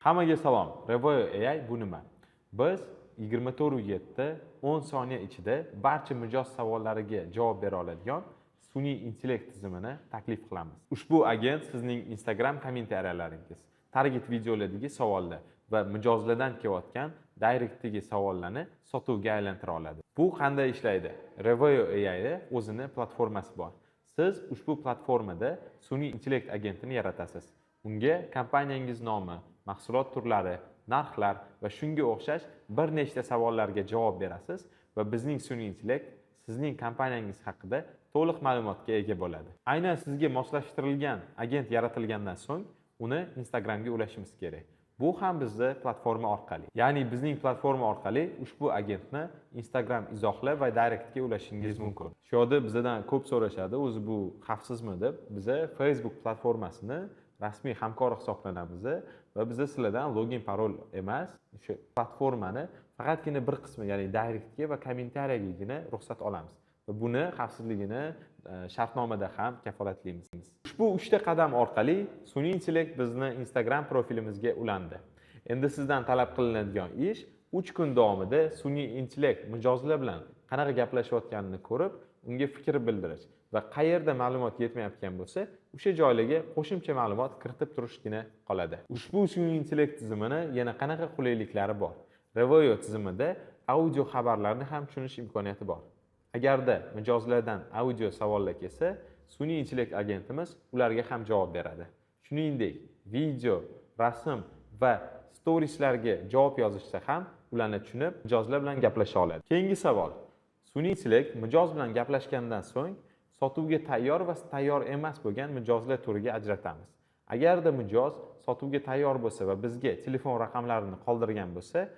Hammaga salom. Revoyo AI bu nima? Biz 24/7, 10 soniya ichida barcha mijoz savollariga javob bera oladigan sun'iy intellekt tizimini taklif qilamiz. Ushbu agent sizning Instagram kommentariyalaringiz, target videolardagi savollar va mijozlardan kelayotgan directdagi savollarni sotuvga aylantira oladi. Bu qanday ishlaydi? Revoyo AI'da o'zini platformasi bor. Siz ushbu platformada sun'iy intellekt agentini yaratasiz. Unga kompaniyangiz nomi, mahsulot turlari, narxlar va shunga o'xshash bir nechta savollarga javob berasiz va bizning sun'iy intellekt sizning kompaniyangiz haqida to'liq ma'lumotga ega bo'ladi. Aynan sizga moslashtirilgan agent yaratilgandan so'ng uni Instagramga ulashimiz kerak. Bu ham bizni platforma orqali. Ya'ni bizning platforma orqali ushbu agentni Instagram izohlar va directga ulashingiz mumkin. Shu yerda bizadan ko'p so'rashadi, o'zi bu xavfsizmi deb. Biza Facebook platformasini rasmiy hamkori hisoblanamiz va biza sizlardan login, parol emas, o'sha platformani faqatgina bir qismi, ya'ni directga va kommentariyagagina ruxsat olamiz. Va buni xavfsizligini shartnomada ham kafolatlaymiz. Ushbu uchta qadam orqali sun'iy intellekt bizni Instagram profilimizga ulandi. Endi sizdan talab qilinadigan ish 3 kun davomida sun'iy intellekt mijozlar bilan qanaqa gaplashayotganini ko'rib, unga fikr bildirish va qayerda ma'lumot yetmayotgan bo'lsa, o'sha joylarga qo'shimcha ma'lumot kiritib turishgina qoladi. Ushbu sun'iy intellekt tizimini yana qanaqa qulayliklari bor? Revoyo tizimida audio xabarlarni ham tushunish imkoniyati bor. Agarda mijozlardan audio savollar kelsa, sun'iy intellekt agentimiz ularga ham javob beradi. Shuningdek, video, rasm va storieslarga javob yozishsa ham ularni tushunib, mijozlar bilan gaplasha oladi. Keyingi savol. Sun'iy intellekt mijoz bilan gaplashgandan so'ng sotuvga tayyor va tayyor emas bo'lgan mijozlar turiga ajratamiz. Agarda mijoz sotuvga tayyor bo'lsa va bizga telefon raqamlarini qoldirgan bo'lsa,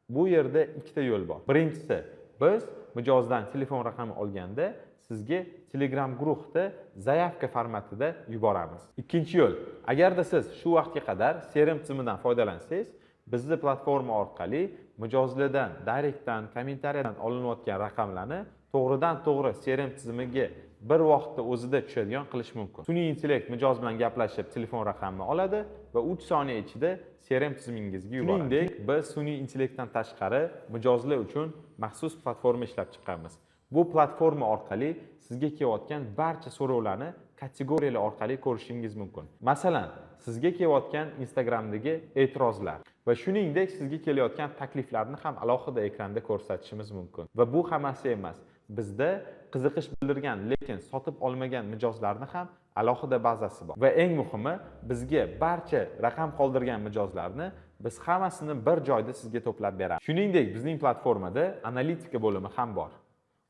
bu yerda ikkita yo'l bor. Birinchisi, biz mijozdan telefon raqami olganda sizga Telegram guruhda заявка formatida yuboramiz. Ikkinchi yo'l, agarda siz shu vaqtga qadar CRM tizimidan foydalansangiz, bizni platforma orqali mijozlardan directdan, kommentariyadan olinayotgan raqamlarni to'g'ridan to'g'ri CRM tizimiga bir vaqtda o'zida tushadigan qilish mumkin. Sun'iy intellekt mijoz bilan gaplashib, telefon raqamini oladi va 3 soniya ichida CRM tizimingizga yuboradi. Shuningdek, biz sun'iy intellektdan tashqari mijozlar uchun maxsus platforma ishlab chiqqanmiz. Bu platforma orqali sizga kelayotgan barcha so'rovlarni kategoriyalar orqali ko'rishingiz mumkin. Masalan, sizga kelayotgan Instagramdagi e'tirozlar va shuningdek sizga kelayotgan takliflarni ham alohida ekranda ko'rsatishimiz mumkin. Va bu hammasi emas. Bizda qiziqish bildirgan, lekin sotib olmagan mijozlarni ham alohida bazasi bor. Va eng muhimi, bizga barcha raqam qoldirgan mijozlarni biz hammasini bir joyda sizga to'plab beramiz. Shuningdek, bizning platformada analitika bo'limi ham bor.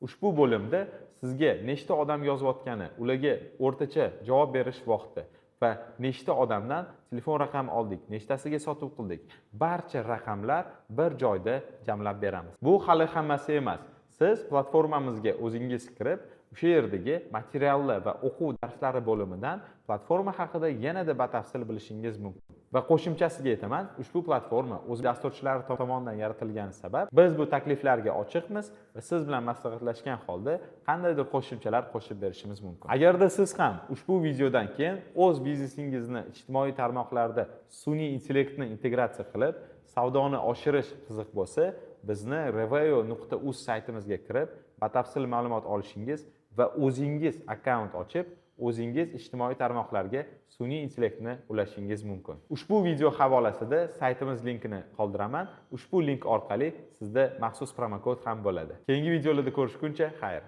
Ushbu bo'limda sizga nechta odam yozayotgani, ularga o'rtacha javob berish vaqti va nechta odamdan telefon raqami oldik, nechtasiga sotuv qildik, barcha raqamlar bir joyda jamlab beramiz. Bu hali hammasi emas. Siz platformamizga o'zingiz kirib, o'sha yerdagi materiallar va o'quv darslari bo'limidan platforma haqida yanada batafsil bilishingiz mumkin. Va qo'shimchasiga aytaman, ushbu platforma o'z dasturchilari tomonidan yaratilgani sabab biz bu takliflarga ochiqmiz va siz bilan maslahatlashgan holda qandaydir qo'shimchalar qo'shib berishimiz mumkin. Agarda siz ham ushbu videodan keyin o'z biznesingizni ijtimoiy tarmoqlarda sun'iy intellektni integratsiya qilib, savdoni oshirish qiziq bo'lsa, bizni revoyo.uz saytimizga kirib, batafsil ma'lumot olishingiz va o'zingiz akkaunt ochib, o'zingiz ijtimoiy tarmoqlarga sun'iy intellektni ulashingiz mumkin. Ushbu video havolasida saytimiz linkini qoldiraman. Ushbu link orqali sizda maxsus promokod ham bo'ladi. Keyingi videolarda ko'rishguncha xayr.